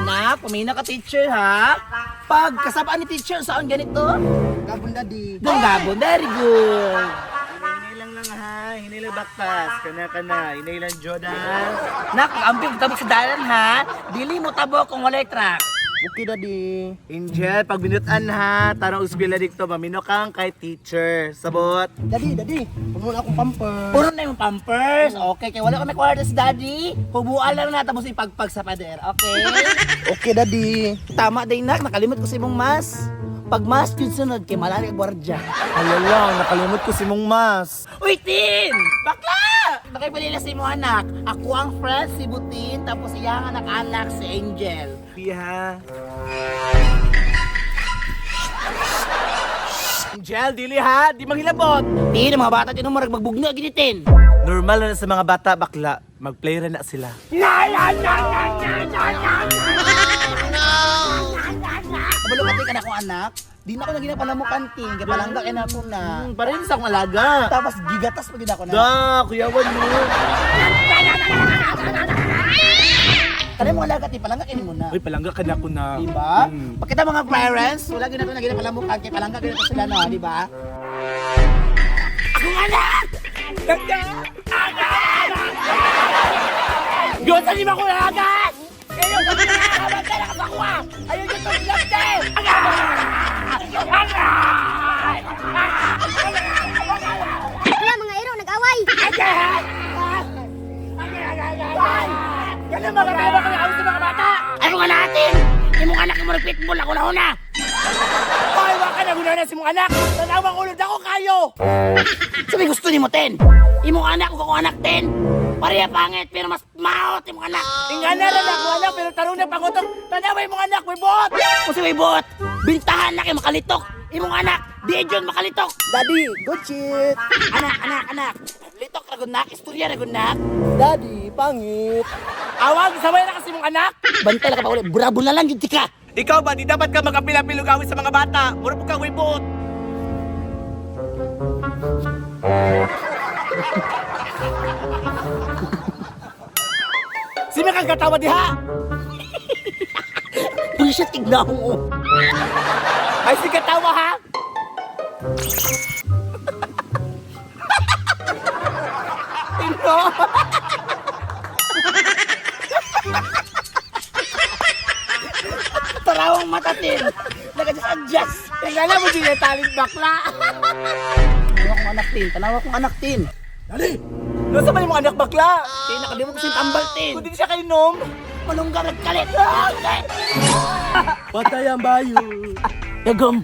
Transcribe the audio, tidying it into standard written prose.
Anak, pamina ka teacher ha. Pag kasabaan ni teacher, saan ganito? Gabon, Daddy. Gabon, very good. Hinailang lang ha, hinailang baktas. Kana kana, hinailang Jordan. Nak, amping tabok sa dalan ha. Dili mo tabok kung walay truck. Okay, Daddy. Angel, pag binutan ha, tarong eskwela dito, mamino kang kay teacher. Sabot. Daddy, Daddy. Puno na akong pamper. Puno na yung pampers. Okay, kaya wala kami kwarta sa daddy. Hubuan lang na tapos ipagpag sa pader. Okay? Okay, Daddy. Tama din nak, nakalimot ko sa imong mas. Pag mas yun sunod, kay malari ang gwardya. Hala lang, nakalimot ko si mong mas. Uy, Tin! Bakla! Nakipalila sa imong anak. Ako ang friend, si Butin, tapos iyang anak-anak, si Angel. Di ha. Angel, dili ha, di manghilabot. Tin, ang mga bata tin, marag magbugna, gini, Tin. Normal na sa mga bata, bakla. Magplay ra na sila. Kabalo ka ka na akong anak. Di na ako naging palamukan, Tin. Kaya palangga kay na ako na. Parin sa akong alaga. Tapos gigatas pa gid ako na. Da, kuyawan mo. Kanay mo alaga, Tin, palangga kini mo na. Uy, palangga ka na ako na. Diba? Mm. Pagkita mga parents, wala gina to na palamukan kay palangga gina to sila na, di ba? Akong anak! Yun, sa lima ko lagas! Ngayon, kami na nakakabantay na kapakuha! Ayun yung tulog din! Wala mga iro, nag-away. Ganun mga kaya kami awit sa mga bata! Ano nga natin? Imong anak mo pitbull ako na una! Ay, waka na guna na si mong anak! Tanawang ulod ako kayo! Sabi gusto ni mo, Ten! Imong anak ko akong anak, Ten! Pareha pangit, pero mas maot imong anak! Ingana ra na ako anak, pero tarong na pangutong. Tanaway mong anak, may buot! Kung si may buot, bintahan na kay makalitok! Imong anak, di yun makalitok! Daddy, good shit. Anak, anak, anak! Litok ra gud nak, istorya ra gud nak. Daddy, pangit. Awag, sabay na kasi mong anak! Bantay la ka pa ulit, bravo na lang jud ka. Ikaw ba, di dapat ka magapila-pilog awit sa mga bata? Mura po ka, may buot! Sino kang katawa diha? Bullshit tignaw mo. Ay, si katawa ha? Tino. Tarawang matatin. Nag-adjust. Tingnan mo din yung talent bakla. Tanawa kong anak tin, tanawa kong anak tin. Dali! Nasa man yung anak bakla? Tin, nakalimot ko sa tambal tin. Kung di siya kainom. Manungga nagkalit. Patay ang bayo. Dagom.